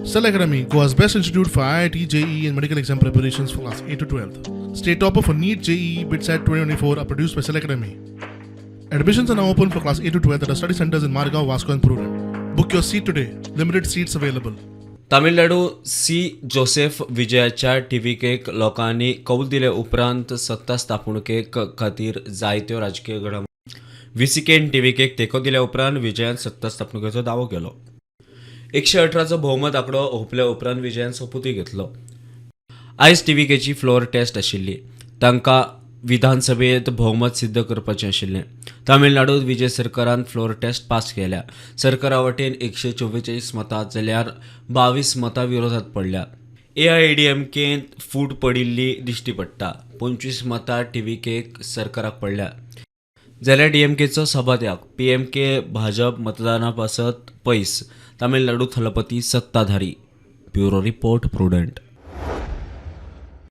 Cell Academy, Goa's best institute for IIT, JEE, and medical exam preparations for class 8 to 12. State topper for NEET, JEE, BITSAT 2024 are produced by Cell Academy. Admissions are now open for class 8 to 12 at our study centers in Margao, Vasco, and Prudent. Book your seat today. Limited seats available. Tamil Nadu C Joseph विजयाच्या टीव्हीकेक लोकांनी कौल दिले उपरांत सत्ता स्थापणुके खातीर जायत्यो राजकीय घडामोडी व्हीसीकेन टीव्हीकेक तेंको दिल्या उपरांत विजयान सत्ता स्थापणुकेचो दावो केलो. 118चो भोवमत आंकडो हुपल्या उपरांत विजयान सोपुतूय घेतलो. आयज टीव्हीकेची फ्लोअर टेस्ट आशिल्ली. तांकां विधानसभेत भोवमत सिद्ध करपाचें आशिल्लें. तामिळनाडूत विजय सरकारान फ्लोअर टेस्ट पास केल्या. सरकारा वटेन 144 मतां जाल्यार 22 मतां विरोधात पडल्या. एआयएडीएमकेंत फूट पडिल्ली दिश्टी पडटा. 25 मतां टीव्हीकेक सरकाराक पडल्या जाल्यार डीएमकेचो सभात्याग. पीएमके भाजप मतदाना पासत पयस. तामिळनाडू थलपती सत्ताधारी. Bureau report, Prudent.